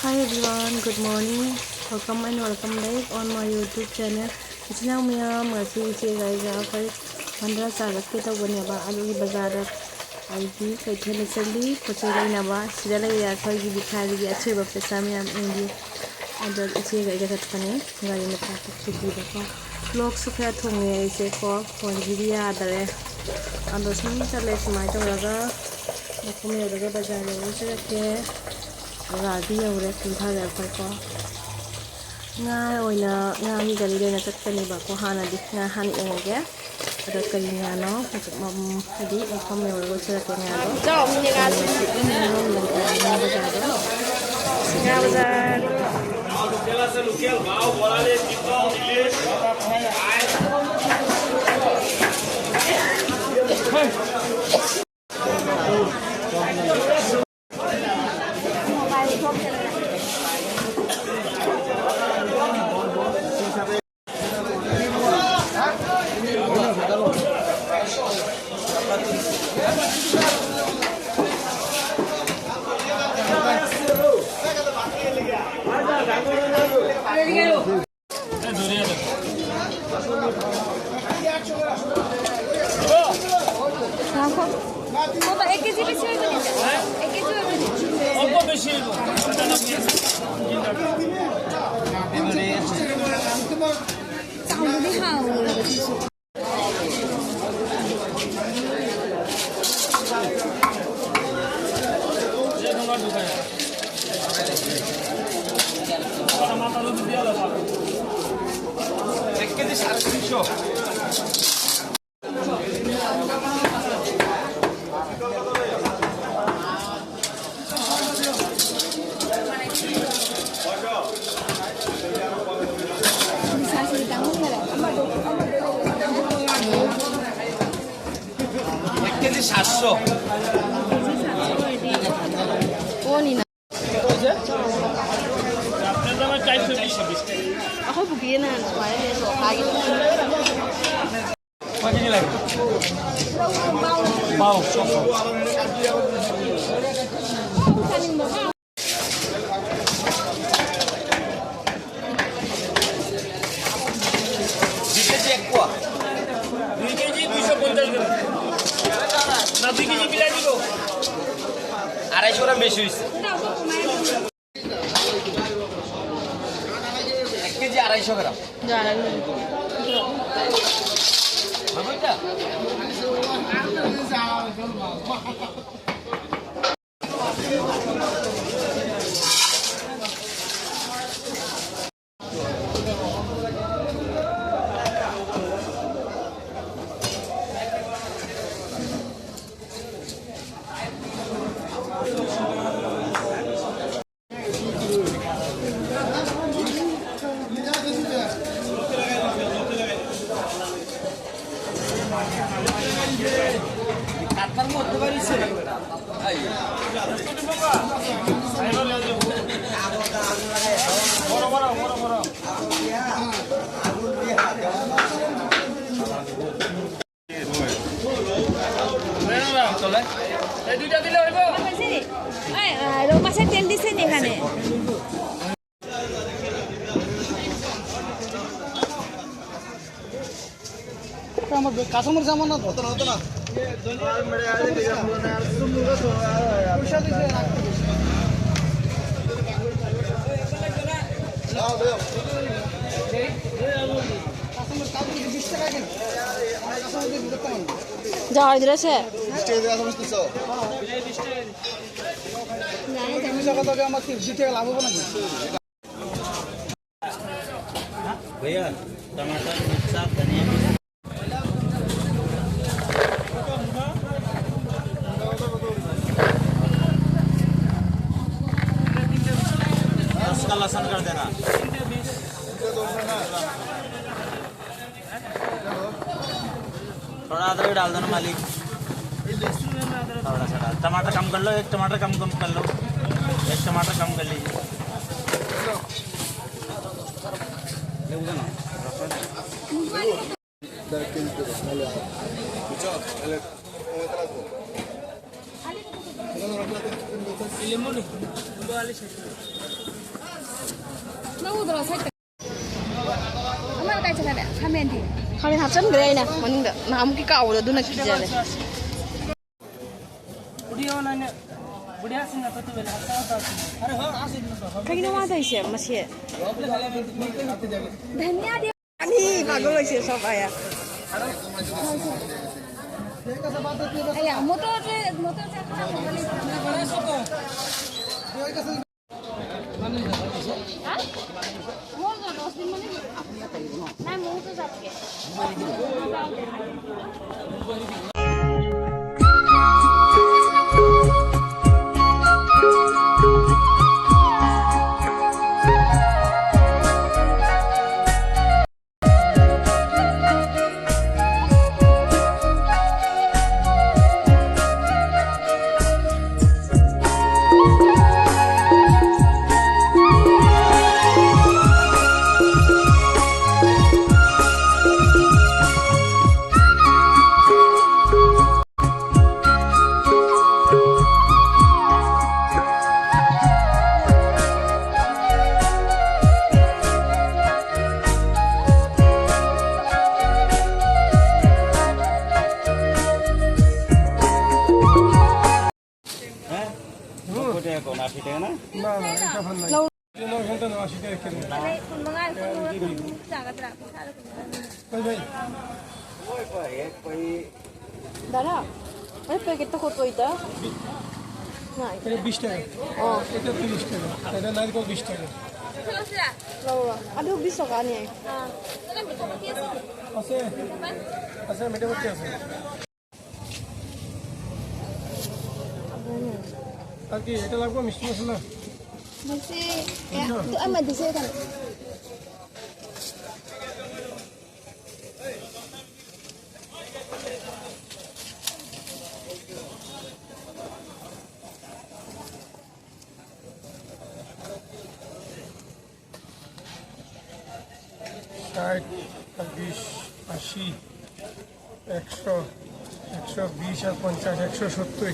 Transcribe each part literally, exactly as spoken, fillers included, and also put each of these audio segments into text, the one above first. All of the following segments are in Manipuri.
Hi everyone, good morning. Welcome and welcome back on my YouTube channel. ꯏꯆꯤꯟ ꯏꯅꯥꯎ ꯃꯌꯥꯝ, ꯉꯁꯤ ꯏꯆꯦꯒ ꯑꯩꯒ ꯑꯩꯈꯣꯏ ꯃꯟꯗ꯭ꯔꯥ ꯆꯥ ꯆꯠꯀꯦ ꯇꯧꯕꯅꯦꯕ, ꯑꯗꯨꯒꯤ ꯕꯖꯥꯔꯗ ꯑꯩꯒꯤ ꯀꯩꯊꯦꯜꯗ ꯆꯠꯂꯤ ꯄꯣꯠ ꯆꯩ ꯂꯩꯅꯕ꯫ ꯁꯤꯗ ꯂꯩꯔꯦ ꯑꯩꯈꯣꯏꯒꯤ ꯕꯤꯈꯥꯔꯤꯒꯤ ꯑꯆꯣꯏꯕ ꯄꯩꯁꯥ ꯃꯌꯥꯝ ꯌꯦꯡꯕꯤꯌꯨ꯫ ꯑꯗꯣ ꯏꯆꯦꯒ ꯑꯩꯒ ꯆꯠꯄꯅꯦ, ꯒꯥꯔꯤ ꯃꯆꯥ ꯆꯠꯈꯤꯕꯀꯣ꯫ ꯕ꯭ꯂꯣꯛꯁꯨ ꯈꯔ ꯊꯨꯡꯉꯦ ꯑꯩꯁꯦꯀꯣ, ꯐꯣꯟꯁꯤꯗꯤ ꯌꯥꯗꯔꯦ꯫ ꯑꯗꯣ ꯁꯨꯝ ꯆꯠꯂꯦ ꯁꯨꯃꯥꯏꯅ ꯇꯧꯔꯒ꯫ ꯃꯐꯝ ꯌꯧꯔꯒ ꯕꯖꯥꯔ ꯌꯧꯔ ꯆꯠꯂꯛꯀꯦ꯫ ꯕꯖꯥꯔꯗꯤ ꯌꯧꯔꯦ, ꯀꯨꯝꯊꯔꯦ ꯑꯩꯈꯣꯏꯀꯣ꯫ ꯉꯥ ꯑꯣꯏꯅ, ꯉꯥꯒꯤ ꯒꯥꯔꯤꯗ ꯑꯣꯏꯅ ꯆꯠꯀꯅꯦꯕꯀꯣ꯫ ꯍꯥꯟꯅꯗꯤ ꯉꯥ ꯍꯥꯟꯅ ꯌꯦꯡꯉꯒꯦ꯫ ꯑꯗꯣ ꯀꯔꯤ ꯉꯥꯅꯣ? ꯍꯧꯖꯤꯛ ꯃꯝ-, ꯍꯥꯏꯗꯤ ꯃꯐꯝ ꯌꯧꯔꯒ ꯆꯠꯂꯛꯀꯦ ꯉꯥꯗꯣ꯫ ꯆꯥꯎꯕꯅꯦ ꯉꯥꯁꯦ꯫ ꯉꯥ ꯕꯖꯥꯔꯗꯣ꯫ ꯉꯥ ꯕꯖꯥꯔ꯫ এক কেজি বেশি হইব নি? এক কেজি হইব নি? অল্প বেশি হইব। চাউল দি খাও। এক কেজি সাড়ে তিনশো। এক কেজি সাতশো। ꯑꯩꯈꯣꯏ ꯄꯨꯈ꯭ꯔꯤꯅ ꯁꯨꯃꯥꯏꯅ ꯍꯦꯟꯅ ꯆꯣꯡꯈꯥꯏꯒꯦ꯫ ꯄꯥꯎ꯫ আড়াইশো গ্রাম। জানাই। এই দুইটা দিলে হইব। এই, আহ, রৌ মাছের তেল দিছে নি এখানে? আমার কাঁচামরিচ আমার না তো। হতো না, হতো না। যা হয় দিলে সে। বিশ টাকা দিয়ে আসামিস দিছো? বিশ টাকা তো আমার তিরিশ টাকা লাভ হবে নাকি? भैया, टमाटर, मिर्चा, धनिया। उसका लहसुन कर देना। थोड़ा अदरक डाल दो ना मालिक। थोड़ा सा डाल। टमाटर कम कर लो, एक टमाटर कम, कम कर लो, एक टमाटर कम कर लीजिए। ꯅꯪ ꯎꯗ꯭ꯔꯣ ꯁꯥꯏꯠꯇ? ꯑꯃꯅ ꯀꯥꯏ ꯆꯠꯈ꯭ꯔꯦ? ꯈꯥꯃꯦꯟꯗꯤ? ꯈꯥꯃꯦꯟ ꯍꯥꯞꯆꯤꯟꯈ꯭ꯔꯦ ꯑꯩꯅ ꯃꯅꯨꯡꯗ꯫ ꯅꯍꯥꯟꯃꯨꯛꯀꯤ ꯀꯥꯎꯕꯗꯣ ꯑꯗꯨꯅ ꯀꯤꯖꯔꯦ꯫ ꯀꯩꯅꯣ ꯃꯥ ꯇꯧꯔꯤꯁꯦ ꯃꯁꯦ? ꯙꯅꯤꯌꯥꯗꯤ ꯑꯅꯤ ꯄꯥꯒ ꯂꯣꯏꯁꯦ ꯁꯣꯐꯥꯌꯥ꯫ ꯑꯌꯥ, ꯃꯣꯇꯣꯔꯁꯦ, ꯃꯣꯇꯣꯔꯁꯦ ꯈꯔ ꯍꯣꯡꯒꯠꯂꯤ꯫ ꯍꯥ? ꯃꯣꯏꯒ ꯔꯣꯁꯅꯤ ꯃꯅꯤ? ꯅꯪ ꯃꯣꯇꯣꯔ ꯆꯠꯀꯦ꯫ হ্যাঁ? নব্বই টাকা কোন? আশি টাকা না? না, না, এটা ভালো লাগে। তিন ঘন্টা না, আশি টাকা কিলো। ওই ভাই। দাঁড়া, আরে প্যাকেটটা কত এটা? না, এটা বিশ টাকা। ও। এটা তিরিশ টাকা। এটা নারকেল বিশ টাকা। বাবা, আলু বিশ টাকা নিয়ে আয়। আছে? আছে, মিঠা মিষ্টি আছে। আর কি এটা লাগবে মিষ্টি মশলা? Masih, ya, itu amat di sini kan. ষাট, বিশ, আশি, একশো, একশো বিশ আর পঞ্চাশ, একশো সত্তর।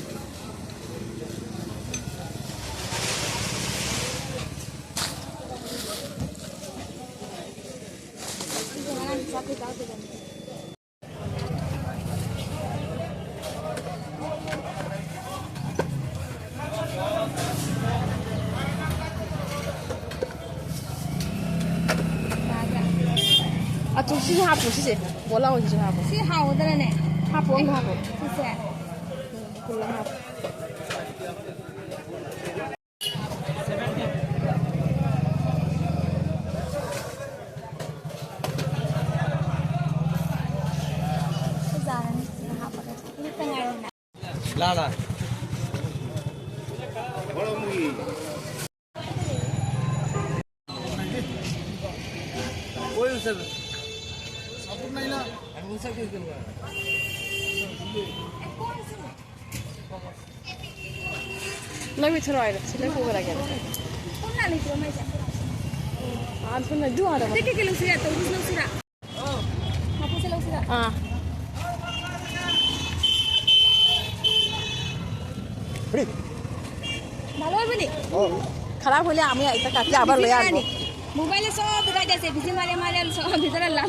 ꯁꯤꯁꯨ ꯍꯥꯞꯄꯨ, ꯁꯤꯁꯦ꯫ ꯕꯣꯂꯥ ꯍꯣꯏꯁꯤꯁꯨ ꯍꯥꯞꯄꯨ꯫ ꯁꯤ ꯍꯥꯎꯒꯗ꯭ꯔꯅꯦ? ꯍꯥꯞꯄꯨ, ꯑꯃ ꯍꯥꯞꯄꯨ꯫ ꯁꯤꯁꯦ꯫ ꯎꯝ, ꯐꯨꯜ ꯑꯃ ꯍꯥꯞꯄꯨ꯫ ꯁꯤ ꯌꯥꯔꯅꯤ, ꯁꯤꯗ ꯍꯥꯞꯄꯒ꯫ ꯁꯤ ꯈꯛꯇ ꯉꯥꯏꯔꯦꯅ꯫ ꯂꯥ ꯂꯥ꯫ ꯅꯪꯒꯤ ꯊꯨꯔꯥꯏꯔꯣ, ꯁꯤ ꯂꯣꯏ ꯄꯨꯈꯠꯂꯛꯑꯒꯦ꯫ ꯑꯥ, ꯊꯨꯅ ꯑꯗꯨ ꯍꯥꯟꯅ ꯁꯤ ꯀꯩꯀꯩ ꯂꯧꯁꯤꯒꯦ? ꯇꯧꯔꯤꯁꯤ ꯂꯧꯁꯤꯔꯥ? ꯃꯄꯨꯟꯁꯦ ꯂꯧꯁꯤꯔꯥ? ꯑꯥ꯫ ꯃꯥ ꯂꯣꯏꯕꯅꯤ꯫ ꯈꯔ ꯍꯣꯏꯂꯦ, ꯑꯃ ꯌꯥꯏ, ꯏꯇ ꯀꯥꯇꯤ ꯑꯕꯔ ꯂꯣꯏ ꯌꯥꯅꯤ꯫ ꯃꯣꯕꯥꯏꯜ ꯁꯣ ꯕꯤꯗꯥꯏꯗꯁꯦ, ꯕꯤꯖꯤ ꯃꯥꯂꯦ ꯃꯥꯂꯦ ꯁꯣ ꯕꯤꯗꯔ ꯂꯥ꯫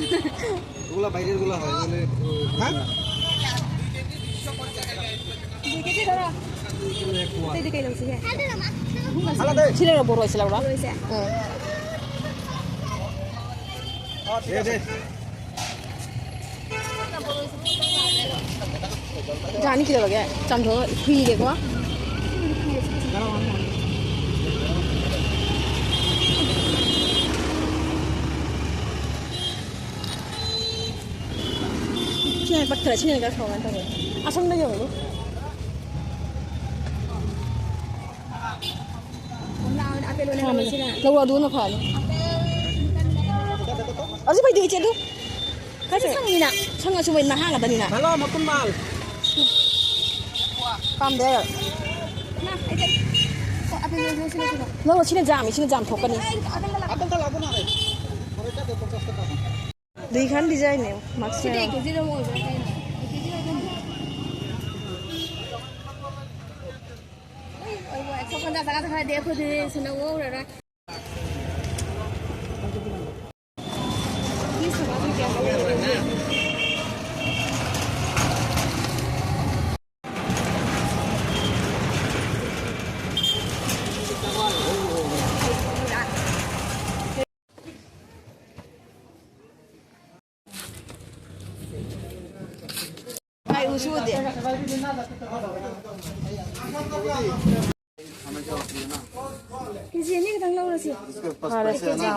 ꯍꯥ? ꯀꯦꯖꯤ ꯈꯔ꯫ ꯑꯇꯩꯗꯤ ꯀꯩ ꯂꯧꯁꯤꯒꯦ? ꯁꯤ ꯂꯩꯔꯣ, ꯕꯣꯔꯣꯏꯁꯤ ꯂꯧꯔꯣ꯫ ꯕꯣꯔꯣꯏꯁꯦ? ꯎꯝ꯫ ꯗꯦ, ꯗꯦ꯫ ꯌꯥꯅꯤ ꯀꯩꯗꯧꯔꯒꯦ? ꯆꯥꯝꯊꯣꯛꯑꯒ ꯍꯨꯏꯒꯦꯀꯣ꯫ ꯁꯤꯅ ꯄꯠꯈ꯭ꯔꯦ, ꯁꯤꯅ ꯈꯔ ꯁꯥꯎ ꯀꯃꯥꯏꯅ ꯇꯧꯔꯦ? ꯑꯁꯪꯕ ꯌꯦꯡꯉꯨ꯫ ꯂꯧꯔꯣ, ꯑꯗꯨꯅ ꯐꯔꯅꯤ꯫ ꯑꯗꯨ ꯐꯩꯗꯤ ꯏꯆꯦ, ꯑꯗꯨ꯫ ꯀꯥꯏ ꯆꯠꯈ꯭ꯔꯦ? ꯁꯪꯉꯤꯅ꯫ ꯁꯪꯉꯁꯨ ꯃꯣꯏ ꯅꯍꯥ ꯉꯥꯛꯇꯅꯤꯅ꯫ ꯍꯜꯂꯣ, ꯃꯀꯨꯟ ꯃꯥꯜ꯫ ꯄꯥꯝꯗꯦ꯫ ꯃꯥ, ꯑꯩ ꯆꯠ-, ꯑꯣ, ꯑꯗꯨ, ꯑꯗꯨ, ꯁꯤꯅ, ꯁꯤꯅ꯫ ꯂꯧꯔꯣ, ꯁꯤꯅ ꯖꯥꯝꯅꯤ, ꯁꯤꯅ ꯖꯥꯝ ꯊꯣꯛꯀꯅꯤ꯫ ꯑꯩ ꯑꯗꯨꯝꯕ ꯂꯥꯛ-, ꯑꯗꯨꯝꯕ ꯂꯥꯛꯄ ꯃꯥꯜꯂꯦ꯫ ꯃꯣꯔꯣꯛ ꯆꯥꯗꯦ, ꯄꯣꯠ ꯆꯥꯁꯤꯟꯕ꯫ ꯑꯗꯨꯏ ꯈꯟ ꯗꯤꯖꯥꯏꯟꯅꯦ, ꯃꯥꯛꯁ ꯁꯤꯗꯤ ꯃꯌꯥꯝ꯫ ꯀꯦꯖꯤꯗ ꯑꯃꯨꯛ ꯑꯣꯏꯕ꯭ꯔꯥ ꯀꯩꯅꯣ? ꯀꯦꯖꯤꯗ ꯑꯗꯨꯝ꯫ ꯎꯏ, ꯎꯏ, ꯎꯏ, ꯑꯦꯛꯁꯣ ꯄꯟꯖꯥ ꯆꯥꯒ ꯊꯥꯗꯦ ꯑꯩꯈꯣꯏꯗꯤ ꯁꯤꯅ ꯉꯧꯔꯔꯣꯏ꯫ ꯁꯨꯗꯦ꯫ ꯀꯦꯖꯤ ꯑꯅꯤ ꯈꯛꯇꯪ ꯂꯧꯔꯁꯤ꯫ ꯐꯔꯦ, ꯀꯦꯖꯤ꯫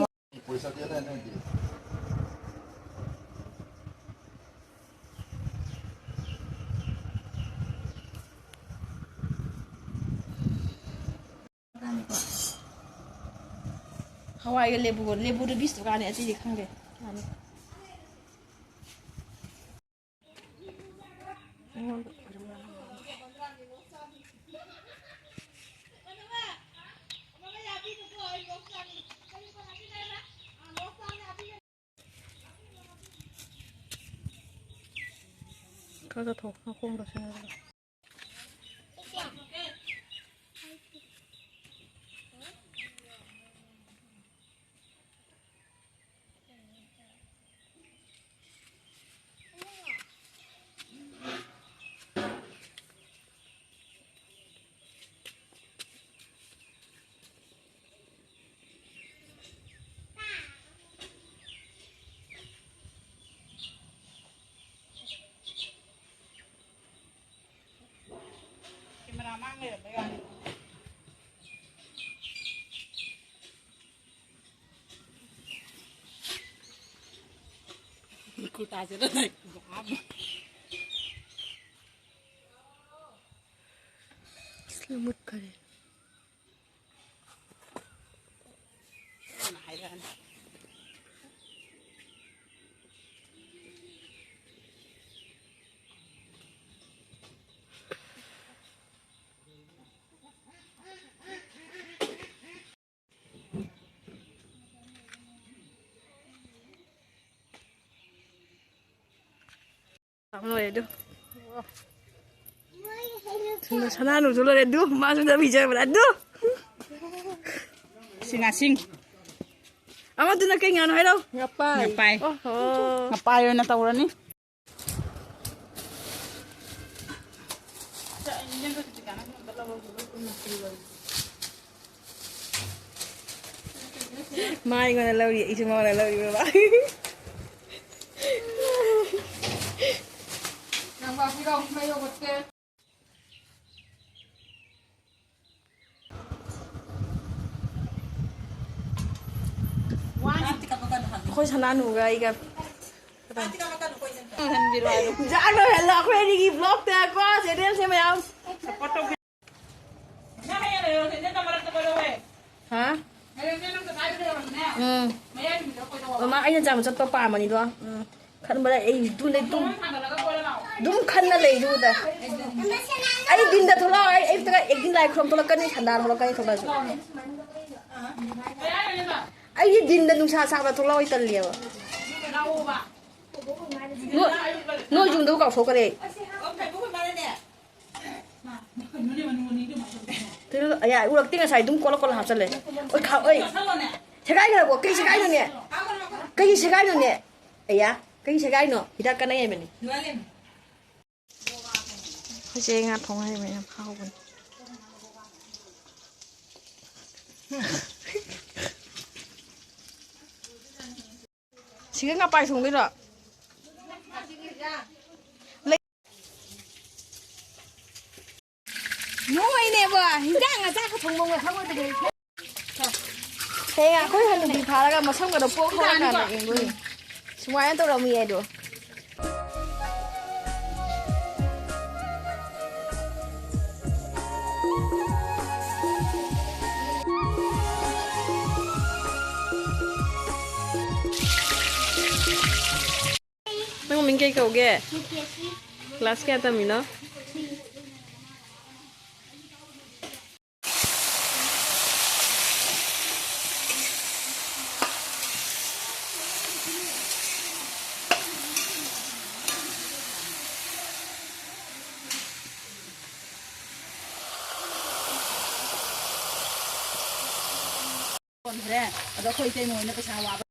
ꯍꯋꯥꯏꯒ ꯂꯦꯕꯨꯒ, ꯂꯦꯕꯨꯗꯨ ꯕꯤꯁ ꯇꯀꯥꯅꯦ, ꯑꯇꯩꯗꯤ ꯈꯪꯗꯦ꯫ ꯌꯥꯅꯤ꯫ ꯈꯔ ꯆꯠꯊꯣꯛ, ꯅꯈꯣꯡꯗꯣ ꯁꯦꯟꯅꯔꯒ꯫ ꯀꯦꯃꯦꯔꯥ ꯃꯥꯡ ꯂꯩꯔꯝꯕꯩ ꯋꯥꯅꯤ꯫ ꯀꯨꯔꯇꯥꯁꯦ ꯂꯣꯏ ꯍꯥꯞꯄ꯫ ꯑꯁ, ꯃꯨꯠꯈꯔꯦ꯫ ꯂꯣꯏꯔꯦ ꯑꯗꯨ꯫ ꯁꯅꯥꯅꯨꯁꯨ ꯂꯣꯏꯔꯦ ꯑꯗꯨ꯫ ꯃꯥꯁꯨ ꯅꯝ ꯄꯤꯖꯕꯗ ꯑꯗꯨ꯫ ꯁꯤ ꯉꯥꯁꯤꯡ꯫ ꯑꯃꯗꯨꯅ ꯀꯩ ꯉꯥꯅꯣ ꯍꯥꯏꯔꯣ? ꯉꯄꯥꯏ꯫ ꯉꯄꯥꯏ꯫ ꯑꯣꯍꯣ꯫ ꯉꯄꯥꯏ ꯑꯣꯏꯅ ꯇꯧꯔꯅꯤ꯫ ꯃꯥ ꯑꯩꯉꯣꯟꯗ ꯂꯧꯔꯤ, ꯑꯩꯁꯨ ꯃꯉꯣꯟꯗ ꯂꯧꯔꯤꯕ ꯕꯥ꯫ ꯑꯩꯈꯣꯏ ꯁꯅꯥꯅꯨꯒ ꯑꯩꯒ ꯍꯟꯕꯤꯔꯣ ꯍꯥꯏꯔꯣ꯫ ꯖꯥꯛ ꯂꯣꯏꯍꯜꯂꯣ ꯑꯩꯈꯣꯏ ꯑꯅꯤꯒꯤ ꯕ꯭ꯂꯣꯛꯇ ꯀꯣ, ꯆꯦꯅꯦꯜꯁꯦ ꯃꯌꯥꯝ꯫ ꯍꯥ? ꯎꯝ꯫ ꯃꯃꯥ, ꯑꯩꯅ ꯆꯥꯕ ꯆꯠꯄ ꯄꯥꯝꯕꯅꯤꯗꯣ꯫ ꯎꯝ꯫ ꯈꯟꯕꯗ ꯑꯩ ꯑꯗꯨꯝ ꯂꯩ-, ꯑꯗꯨꯝ, ꯑꯗꯨꯝ ꯈꯟꯅ ꯂꯩ ꯑꯗꯨꯗ꯫ ꯑꯩ ꯗꯤꯟꯗ ꯊꯣꯛꯂꯛꯑꯣ꯫ ꯑꯩ ꯑꯌꯨꯛꯇꯒ ꯑꯦꯛ ꯗꯤꯟ ꯂꯥꯏ ꯈꯨꯔꯨꯝ ꯊꯣꯛꯂꯛꯀꯅꯤ, ꯁꯟꯗꯥ ꯊꯣꯛꯂꯛꯀꯅꯤ ꯊꯣꯛꯂꯛꯑꯁꯨ꯫ ꯑꯩꯗꯤ ꯗꯤꯟꯗ ꯅꯨꯡꯁꯥ ꯁꯥꯕ ꯊꯣꯛꯂꯛꯑꯣ, ꯑꯩ ꯇꯜꯂꯦꯕ꯫ ꯅꯣꯏ, ꯅꯣꯏ ꯌꯨꯝꯗꯕꯨ ꯀꯥꯎꯊꯣꯛꯈ꯭ꯔꯦ꯫ ꯀꯩꯅꯣ, ꯑꯌꯥ, ꯎꯔꯛꯇꯦ ꯉꯁꯥꯏ, ꯑꯗꯨꯝ ꯀꯣꯠꯂ ꯀꯣꯠꯂ ꯍꯥꯞꯆꯜꯂꯦ꯫ ꯑꯣꯏ, ꯈꯥ-, ꯑꯣꯏ꯫ ꯁꯦꯒꯥꯏꯈ꯭ꯔꯕꯣ? ꯀꯩ ꯁꯦꯒꯥꯏꯅꯣꯅꯦ? ꯀꯩ ꯁꯦꯒꯥꯏꯅꯣꯅꯦ? ꯑꯌꯥ, ꯀꯩ ꯁꯦꯒꯥꯏꯅꯣ? ꯍꯤꯗꯥꯛ ꯀꯟꯅ ꯌꯩꯕꯅꯤ꯫ ꯑꯩꯈꯣꯏ ꯆꯦ ꯉꯥ ꯊꯣꯡ ꯍꯩꯕꯅꯦ, ꯌꯥꯝ ꯍꯥꯎꯕꯅꯦ꯫ ꯁꯤꯒ ꯉꯄꯥꯏ ꯊꯣꯡꯗꯣꯏꯔꯣ? ꯂꯩ-, ꯅꯣꯏꯅꯦꯕ, ꯍꯤꯟꯖꯥꯡ ꯑꯆꯥꯛꯀ ꯊꯣꯡꯕ ꯈꯪꯉꯣꯏꯗꯕꯅꯤ꯫ ꯍꯌꯦꯡ ꯑꯩꯈꯣꯏ ꯍꯅꯨꯕꯤ ꯐꯥꯔꯒ ꯃꯁꯝꯒꯗꯣ ꯄꯣꯛ ꯍꯧꯔꯀꯥꯟꯗ ꯌꯦꯡꯗꯣꯏꯅꯤ꯫ ꯁꯨꯃꯥꯏꯅ ꯇꯧꯔꯝꯃꯤ ꯑꯩꯗꯣ꯫ ꯅꯪ ꯃꯤꯡ ꯀꯩ ꯀꯧꯒꯦ? ꯀ꯭ꯂꯥꯁ ꯀꯌꯥ ꯇꯝꯃꯤꯅꯣ? ꯌꯣꯟꯈ꯭ꯔꯦ꯫ ꯑꯗꯣ ꯑꯩꯈꯣꯏ ꯏꯇꯩꯃ ꯍꯣꯏꯅ ꯄꯩꯁꯥ ꯋꯥꯕ꯫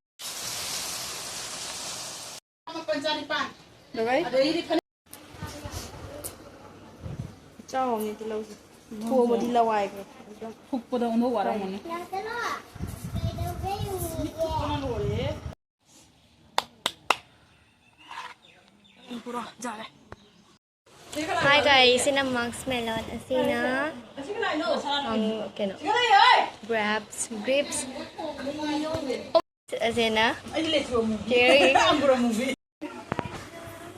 ꯃꯥꯄꯟ ꯆꯥꯅꯤꯄꯥꯟ꯫ ꯂꯣꯏꯔꯦ꯫ ꯑꯗꯩꯗꯤ ꯐꯅꯦꯛ ꯆꯥꯎꯅꯤ ꯇꯤꯜꯍꯧꯁꯦ꯫ ꯊꯣꯡꯕꯗꯤ ꯂꯋꯥꯏꯒ꯫ ꯐꯨꯛꯄꯗ ꯑꯣꯟꯊꯣꯛ ꯋꯥꯔꯝꯒꯅꯤ꯫ ꯄꯨꯔꯥ ꯌꯥꯔꯦ꯫ Hi guys, ꯁꯤꯅ muskmelon, ꯑꯁꯤꯅ, um, ꯀꯩꯅꯣ, grapes, grapes, ꯑꯁꯤꯅ cherry꯫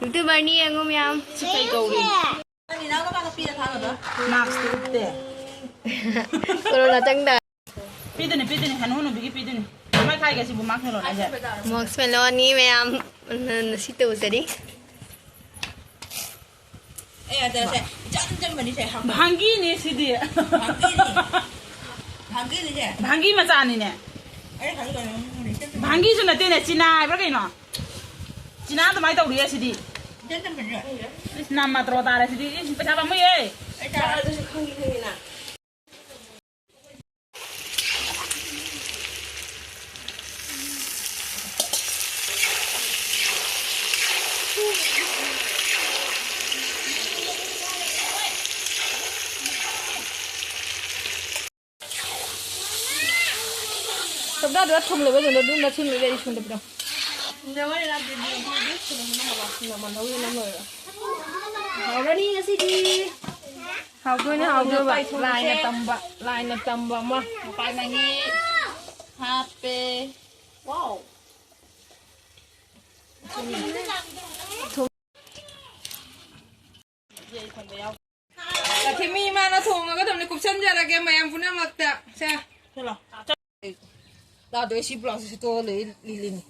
YouTuberꯅꯤ ꯌꯦꯡꯉꯨ ꯃꯌꯥꯝ꯫ ꯁꯤ ꯀꯩ ꯀꯧꯏ? Mask ꯎꯞꯇꯦ꯫ Corona ꯆꯪꯗ꯫ ꯄꯤꯗꯨꯅꯤ, ꯄꯤꯗꯨꯅꯤ, ꯍꯅꯨ ꯍꯅꯨꯕꯤꯒꯤ ꯄꯤꯗꯨꯅꯤ꯫ ꯀꯃꯥꯏ ꯈꯥꯏꯒꯦ ꯁꯤꯕꯨ muskmelon ꯍꯥꯏꯁꯦ? Muskmelonꯅꯤ ꯃꯌꯥꯝ꯫ ꯅ-, ꯅ-, ꯁꯤ ꯇꯧꯖꯔꯤ꯫ ꯑꯦ, ꯑꯗ ꯁꯦ, ꯏꯆꯝ ꯆꯝꯕꯅꯤ ꯁꯦ, ꯍꯪꯕ꯫ ꯚꯥꯡꯒꯤꯅꯦ ꯁꯤꯗꯤ꯫ ꯚꯥꯡꯒꯤꯅꯤ꯫ ꯚꯥꯡꯒꯤꯅꯤ ꯁꯦ꯫ ꯚꯥꯡꯒꯤ ꯃꯆꯥꯅꯤꯅꯦ꯫ ꯑꯩ ꯈꯪꯗꯕ ꯃꯃꯤꯡ ꯈꯪꯗꯦ, ꯏꯆꯝ ꯆꯝꯕ꯫ ꯚꯥꯡꯒꯤꯁꯨ ꯅꯠꯇꯦꯅꯦ, ꯆꯤꯅꯥ ꯍꯥꯏꯕ꯭ꯔꯥ ꯀꯩꯅꯣ? ꯆꯤꯅꯥ ꯑꯗꯨꯃꯥꯏꯅ ꯇꯧꯔꯤꯌꯦ ꯁꯤꯗꯤ꯫ ꯏꯆꯝ ꯆꯝꯕꯅꯤ ꯁꯦ꯫ ꯏꯁ, ꯅꯝꯃ ꯇ꯭ꯔꯣ ꯇꯥꯔꯦ ꯁꯤꯗꯤ꯫ ꯏꯁ, ꯄꯩꯁꯥ ꯄꯥꯝꯃꯨꯏꯌꯦ꯫ ꯑꯩ ꯆꯥ-, ꯑꯗꯨꯁꯨ ꯈꯪꯉꯤ, ꯈꯪꯉꯤꯅ꯫ ꯁꯣꯝꯗ ꯑꯗꯨꯗ ꯊꯨꯝ ꯂꯩꯕ, ꯑꯗꯨꯗ ꯑꯗꯨꯝ ꯅꯠꯁꯤꯜꯂꯨ, ꯏꯕꯦꯟ, ꯁꯨꯝꯗ ꯄꯤꯔꯣ꯫ ꯍꯥꯎꯔꯅꯤ ꯉꯁꯤꯗꯤ꯫ ꯍꯥꯎꯗꯣꯏꯅꯦ, ꯍꯥꯎꯗꯣꯏꯕ꯫ ꯄꯥꯏꯊꯣꯛꯁꯦ꯫ ꯂꯥꯏꯅ ꯇꯝꯕ, ꯂꯥꯏꯅ ꯇꯝꯕ ꯑꯃ꯫ ꯃꯄꯥꯟ ꯃꯍꯤ ꯍꯥꯞꯄꯦ꯫ ꯋꯥꯎ꯫ ꯂꯛꯈꯤꯃꯤ ꯏꯃꯥꯅ ꯊꯣꯡꯉꯒ ꯊꯝꯃꯦ, ꯀꯨꯞꯁꯟꯖꯔꯒꯦ ꯃꯌꯥꯝ ꯄꯨꯝꯅꯃꯛꯇ꯫ ꯁꯦ꯫ ꯂꯥꯗꯣ ꯑꯩ ꯁꯤ ꯕ꯭ꯂꯥꯎꯁꯁꯦ ꯁꯦꯠꯇꯣꯛꯑ ꯂꯩ, ꯂꯤꯂꯤꯅꯤ꯫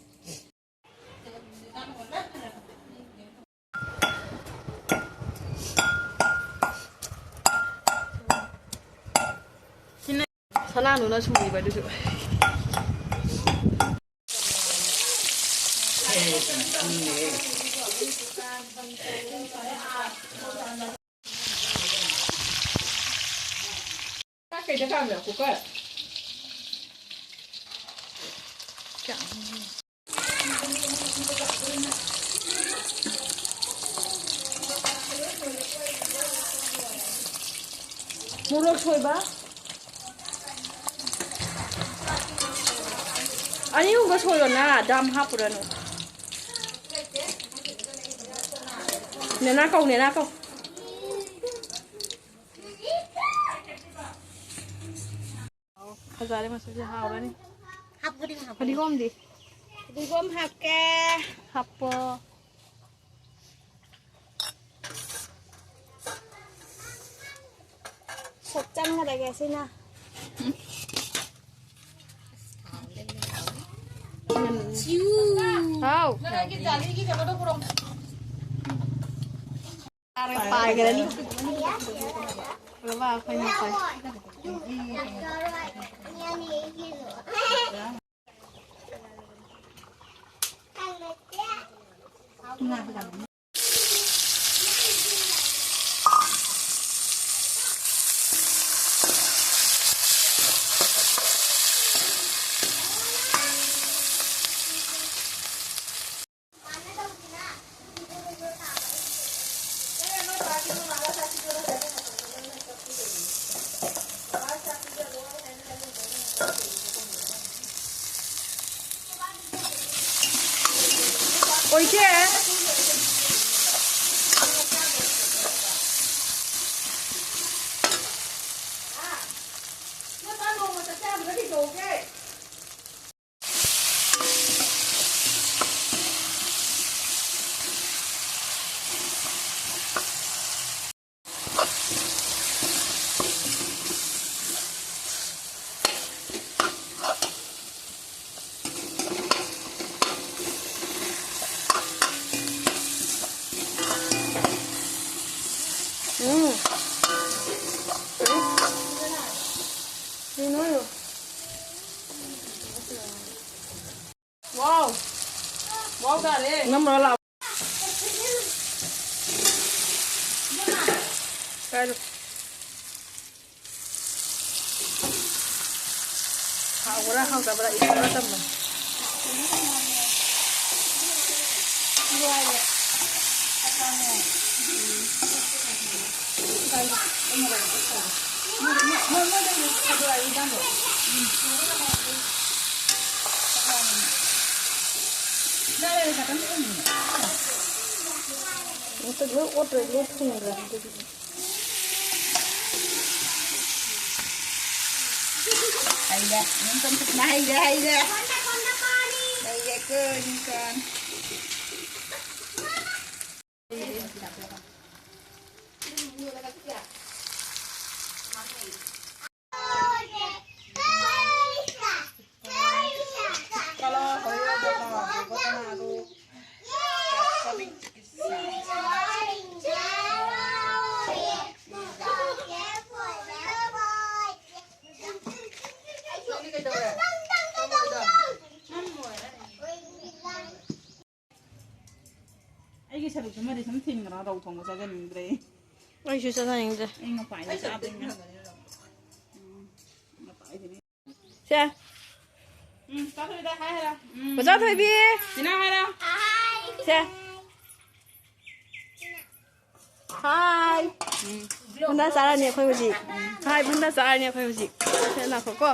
ꯁꯅꯥꯅꯨꯅ ꯁꯨꯔꯤꯕ ꯑꯗꯨꯁꯨ꯫ ꯆꯥꯛ ꯀꯩꯗ ꯀꯥꯝꯃꯤꯅꯣ? ꯀꯨꯀꯔ? ꯃꯣꯔꯣꯛ ꯁꯣꯏꯕ꯫ ꯑꯅꯤ ꯑꯍꯨꯝꯒ ꯁꯣꯏꯔꯣꯅ, ꯗꯥꯝ ꯍꯥꯞꯄꯨꯔꯅꯨ꯫ ꯅꯦꯅꯥ ꯀꯧ, ꯅꯦꯅꯥ ꯀꯧ꯫ ꯐꯖꯔꯦ ꯃꯆꯨꯁꯦ, ꯍꯥꯎꯔꯅꯤ꯫ ꯍꯥꯞꯄꯗꯤ ꯍꯥꯞꯄꯗꯤ꯫ ꯐꯗꯤꯒꯣꯝꯗꯤ? ꯐꯗꯤꯒꯣꯝ ꯍꯥꯞꯀꯦ꯫ ꯍꯥꯞꯄꯣ꯫ ꯁꯣꯛ ꯆꯪꯒꯗꯒꯦ ꯁꯤꯅ꯫ ꯍꯥꯎ꯫ ꯅꯪ ꯑꯩꯒꯤ ꯖꯥꯂꯤꯒꯤ ꯀꯩꯅꯣꯗꯣ ꯄꯨꯔꯛꯑꯣ꯫ ꯄꯥꯏꯈ꯭ꯔꯅꯤ꯫ ꯕꯕꯥ ꯑꯩꯈꯣꯏꯅ ꯄꯥꯏ꯫ ꯑꯣꯏꯁꯦ꯫ ꯎꯝ꯫ ꯀꯩꯅꯣ? ꯋꯥꯎ! ꯋꯥꯎ ꯇꯥꯔꯦ꯫ ꯅꯝꯕꯔ ꯂꯥꯛꯑꯣ꯫ ꯀꯥꯏꯗ? ꯍꯥꯎꯕ꯭ꯔꯥ ꯍꯥꯎꯇꯕ꯭ꯔꯥ ꯏꯁꯤꯡꯒ ꯇꯝꯕꯅꯤ꯫ ꯃꯊꯛ ꯂꯣꯏ ꯑꯣꯠꯇ꯭ꯔꯗꯤ ꯂꯣꯏ ꯊꯨꯡꯈ꯭ꯔꯅꯤ ꯑꯗꯨꯒꯤꯗꯤ꯫ ꯅꯤꯡꯀꯟ ꯈꯨꯠꯅ ꯍꯩꯔꯦ, ꯍꯩꯔꯦ꯫ ꯍꯩꯔꯦꯀꯣ, ꯅꯤꯡꯀꯟ꯫ ꯑꯩꯒꯤ ꯁꯔꯨꯛꯁꯤꯃꯗꯤ ꯁꯨꯝ ꯊꯤꯟꯈ꯭ꯔꯣ, ꯔꯧ ꯊꯣꯡꯕ ꯆꯥꯖꯅꯤꯡꯗ꯭ꯔꯦ꯫ ꯑꯩꯁꯨ ꯆꯥꯖꯅꯤꯡꯗ꯭ꯔꯦ꯫ ꯑꯩ ꯉꯄꯥꯏꯗꯤ ꯆꯥꯗꯣꯏꯅꯦ꯫ ꯎꯝ, ꯉꯄꯥꯏꯗꯨꯅꯦ꯫ ꯁꯦ꯫ ꯎꯝ, ꯆꯥꯊꯣꯏꯗ ꯍꯥꯏ ꯍꯥꯏꯔꯣ꯫ ꯎꯝ꯫ ꯑꯣꯖꯥ ꯊꯣꯏꯕꯤ꯫ ꯁꯤꯅ ꯍꯥꯏꯔꯣ꯫ ꯁꯦ꯫ ꯍꯥꯏ꯫ ꯎꯝ꯫ ꯕꯨꯟꯗꯥ ꯆꯥꯔꯅꯤ ꯑꯩꯈꯣꯏ ꯍꯧꯖꯤꯛ꯫ ꯍꯥꯏ, ꯕꯨꯟꯗꯥ ꯆꯥꯔꯅꯤ ꯑꯩꯈꯣꯏ ꯍꯧꯖꯤꯛ꯫ ꯁꯦ, ꯂꯥꯛꯈꯣꯀꯣ꯫